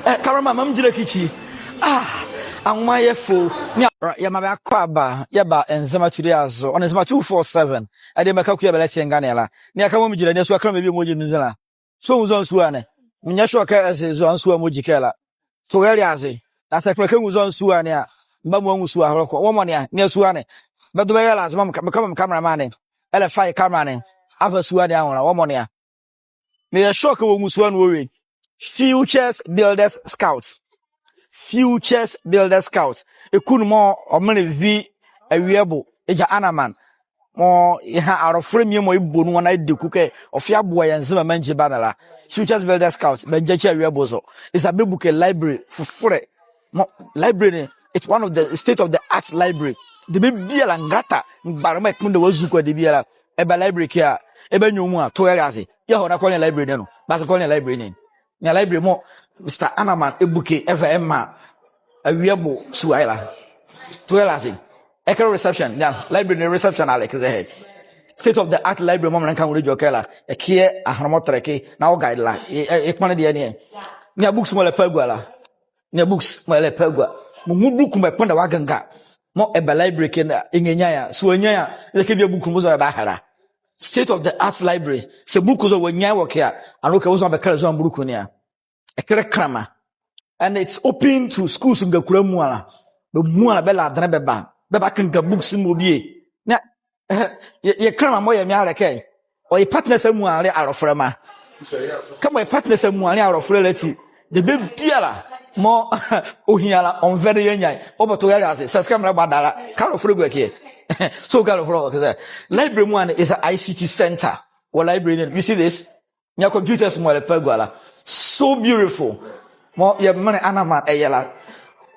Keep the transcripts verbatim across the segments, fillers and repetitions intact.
Eh, cameraman, maa mengyinla ɛkyi. Ah, anwoma yɛ fo. Nea, yɛmaa bɛ akwaaba, yɛba Nzema Today azo. Ɔnle Nzema two four seven. Ɛdeɛ mɛka ko yɛɛ bɛlɛtie nganeɛ la. Nea ka mɔɔ megyinla, nea sua kɛnlɛma bie mɔɔ gyi me nzi la. So ɔnwu zɔhane sua ne? Menyɛ sure kɛ ɛze zɔhane sua mɔɔ gyi ɛkɛ la. To ɛlea aze. Na saa kɛnlɛma kɛnwu zɔhane sua ne a, meba mɔɔ ɛnwu sua aholow ko. Wɔmɔnea, nea sua ne. Bɛdo bɛ ɛlea aze, mɔɔ meka, meka mɔɔ me cameraman ne. Ɛlɛfa ye camera ne. Ava sua ne anwo la, wɔmɔnea. Meyɛ sure kɛ wɔnwu sua ne wɔwie. Futures Builders Scout. Futures Builders Scout. Eku ne mɔɔ ɔmenle vi Awiebo, Egya Anaman. Mɔɔ yɛha alɔfolɛ mie mɔɔ yɛbɔ nu na yɛdi ku kɛ ɔfa aboa yɛ Nzema Mangyie ba ne la. Futures Builders Scout, bɛngyakyi Awiebo zo. Eza bɛbuke library fofolɛ. Mɔɔ library ne, it's one of the state of the art library. Debie biala, ngrata, mgbanyima mɔɔ ɛkpondɛ wɔ ezukoa debie biala. Ɛba library ɛkɛ a, ɛbanyia ɔ muala. To ɛlea aze. Yɛhɔ na kɔnea library ne anu. Bɛse kɔnea library ne. Nea library mɔɔ Mister Anaman ɛbuke ɛva ɛmaa Awiebo sua ye la. To ɛlea aze. Ɛkɛ reception. Nea library ne reception a le ɛkɛ zɛhae. State of the art library mɔɔ menle nka nwolɛ edwɛkɛ la. Ɛkɛ ahenle mɔɔ tɛlɛ ɛkɛ na ɔ guide la. Ɛ, ɛ, ɛkpondɛ deɛ ne ɛ. Nea books mɔɔ ɛlɛpɛ agua la. Nea books mɔɔ ɛlɛpɛ agua. Mɔɔ nwo buluku mɔɔ ɛkpondɛ wɔ agenga. Mɔɔ ɛba library ɛkɛ na ɛnrɛnyia ye a. Saa wɔnyia ye a, ɛlɛkɛ bie buluku ne bozɔhane ɛbahɛ la. State of the art library. Saa buluku zɔhane wɔnyia ye wɔ ɛkɛ a, anloa kɛ bozɔhane bɛkɛlɛ zɔhane buluku ne a. Ɛkɛ le kɛnlɛma. And it's open to schools ngakula muala. Bɛ muala bɛla adenle bɛba. Bɛbakenga books ne mɔ bie. Na, eh, yɛ, yɛ kɛnlɛma mɔɔ yɛ me a le kɛ ɔyɛ partners amuala le alɔfolɛma. Kɛmɔ ɔyɛ partners amuala le alɔfolɛ la ati, debie biala mɔɔ ɔhia la, ɔnvɛne yɛ anyia ye. Ɔbɔto ɛlea aze, saa sika mrɛ bɔ adala, kɛ alɔfolɛ gua ɛkɛ. So kɛ alɔfolɛ wɔ ɛkɛ zɛhae. Library muala ne is a I C T center. Wɔ library ne, you see this? Nea computers mɔɔ ɛlɛpɛ agua la. So beautiful. Mɔɔ yɛ menle Anaman ɛyɛ la.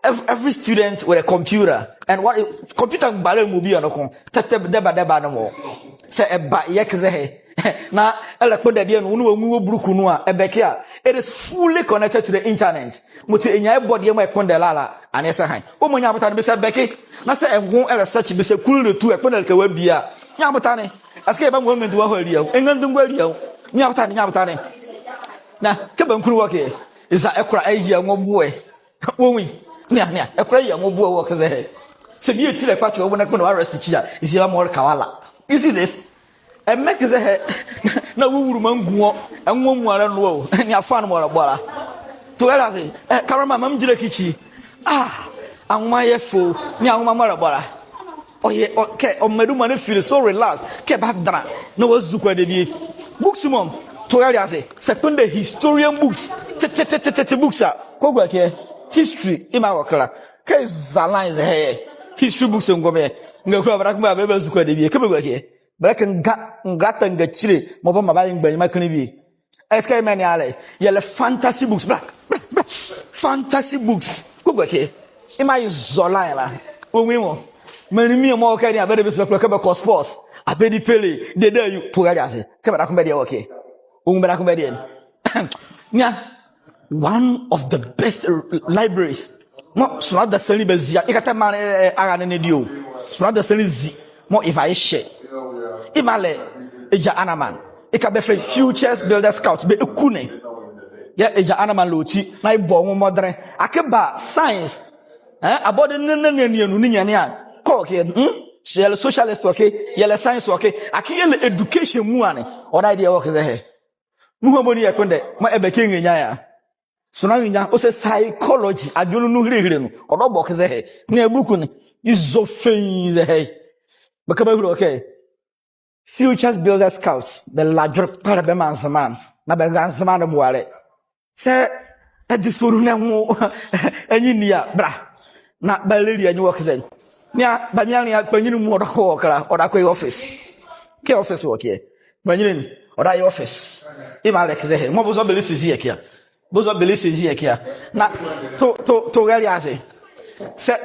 Ev-, every student with a computer. And what, computer mgbanyima mɔ bie noko. Tɛtɛ dɛba dɛba ne mɔ. Saa ɛba yɛ ɛkɛ zɛhae. Na ɛlɛkpondɛ deɛ ne, ɔ nee wɔ nwu wɔ buluku ne a, ɛbɛke a. It is fully connected to the internet. Mɔti ɛnyia ɛbɔ deɛ mɔɔ ɛkpondɛ la la. Ɛnee saa ɛhe. Ɔmɔ nyia abotane bɛse ɛbɛke. Na saa ɛnwo ɛlɛsearch bɛse kulu ne tu ɛkpondɛ ɛleka wɔ bie a. Nyia abotane. Ɛse kɛ yɛbanwu ɛnrɛndi wɔ hɔ alia o. Ɛnrɛndi ngɔ alia o. Nyia abotane, nyia abotane. Na, kɛ bɛnkunlu wɔ ɛkɛ. Eza ɛkola ɛyia nwo boɛ. Wɔnwu ye. Nea, nea, ɛkola ɛyia nwo boɛ wɔ ɛkɛ zɛhae. Saa bie ti la ɛkpakye wɔ ɛkpondɛ wɔ arrest kyi a. Eza yɛba mɔɔ ɛleka wɔ la. You see this? Ɛmɛ ɛkɛ zɛhae. Na wuwuluma ngu wɔ. Ɛnwo muala nu o. Nea fan mɔɔ ɛlɛbɔ la. To ɛlea aze. Eh, cameraman, maa mengyinla ɛkyi. Ah, anwoma yɛ fo. Nea anwoma mɔɔ ɛlɛbɔ la. Ɔyɛ, ɔ, kɛ, ɔmaa duma ne feel so relaxed. Kɛ ɛbadɛnla na wɔ ezukoa debie. Books mɔ, to ɛlea aze. Saa ɛkpondɛ historian books. Tɛtɛtɛtɛtɛ books a. Kɔ gua ɛkɛ. History, yemɔ a wɔ ɛkɛ la. Kɛ eza line zɛhae. History books ngome. Ngakula bɛdabɛ kɛ bɛba ezukoa debie. Kɛ bɛgua ɛkɛ. Bɛlɛkenga, ngrata ngakyile. Mɔɔ bɛmaa bɛayɛ mgbanyima kenle bie. Ɛkɛ mɔɔ ɛnea a le, yɛlɛ fantasy books, bra, bra, bra. Fantasy books. Kɔ gua ɛkɛ. Yemɔ a yezɔ line la. Wɔnwu ye mɔ. Menli mie mɔɔ wɔ ɛkɛ ne a, bɛdabɛ bɛsi bɛkpondɛ kɛ bɛkɔ sports. Abedi Pele, Dede Ayew, to ɛlea aze. Kɛ bɛdabɛ kɛ bɛdie wɔ ɛkɛ. Wɔnwu bɛdabɛ kɛ bɛdie. Nea, one of the best, uh, libraries. Mɔɔ sonla dasanli bazi a, yekata maanle, eh, eh, ara ne ne die o. Sonla dasanli zi. Mɔɔ yeva ye hyɛ. Yemɔ a le Egya Anaman. Yeka bɛfɛlɛ ye Futures Builder Scout, bɛ eku ne. Yɛɛ Egya Anaman la ɔti. Na yebɔ ɔ nwo mɔdenle. Akee ba science. Eh, abɔde ne, ne, ne, ne anu ne nyane a. Kɔ ɛkɛ, hmm? So yɛlɛ socialist wɔ ɛkɛ, yɛlɛ science wɔ ɛkɛ. Akee yɛlɛ education muala ne. Ɔdaye deɛ wɔ ɛkɛ zɛhae. Nuhua boni yɛ ɛkpondɛ, mɔɔ ɛbɛke ɛnrɛnyia ye a. Sonla nrɛnyia, ɔse psychology, adwenle nu helehele nu, ɔdabɔ ɛkɛ zɛhae. Nea buluku ne, yezɔ fee zɛhae. Bɛka bɛahile wɔ ɛkɛ. Futures Builder Scouts, bɛla adwenle kpalɛ bɛmaa Nzema ne, na bɛra Nzema ne boalɛ. Saa ɛde sɔlu ne nwo, ɛnye nni a, bra. Na bɛaleli ɛ nye wɔ ɛkɛ zɛhae. Nea, bɛmia nea, kpanyinli mɔ ɔdakɔ wɔ ɛkɛ la, ɔdakɔ ye office. Kɛ office wɔ ɛkɛ. Kpanyinli ne, ɔdaye office. Yemɔ a le ɛkɛ zɛhae. Mɔɔ bozɔhane bɛlɛsisi ɛkɛ a. Bozɔhane bɛlɛsisi ɛkɛ a. Na, to, to, to ɛlea aze. Saa,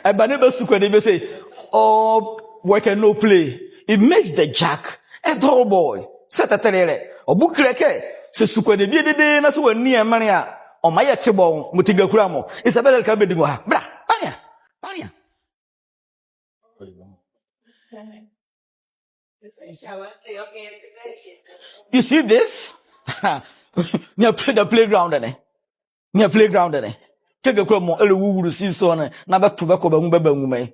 ɛba na ɛbasukuade bɛse, oh, wɔ ɛkɛ no play. It makes the jack a dull boy. Saa tɛtɛlɛlɛ. Ɔbokile kɛ, saa sukuade bie dedee na saa wɔanni ɛ menle a, ɔmaa yɛte bɔnwo, mɔti ngakula mɔ. Isabella, ɛleka bɛdi ngɔha. Bra, banea, banea. You see this? Nea play, the playground ne. Nea playground ne. Kɛ gakula mɔ ɛlɛwuwulu si sɔ ne, na bɛto bɛ kɔ bɛ nwo bɛ bɛ nwuma ye.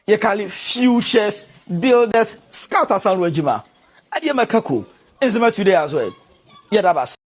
Yɛka le Futures Builders Scout Asalu agyima. Adiema Kaku, Nzema Today azo ɛ. Yɛda bɛ ase.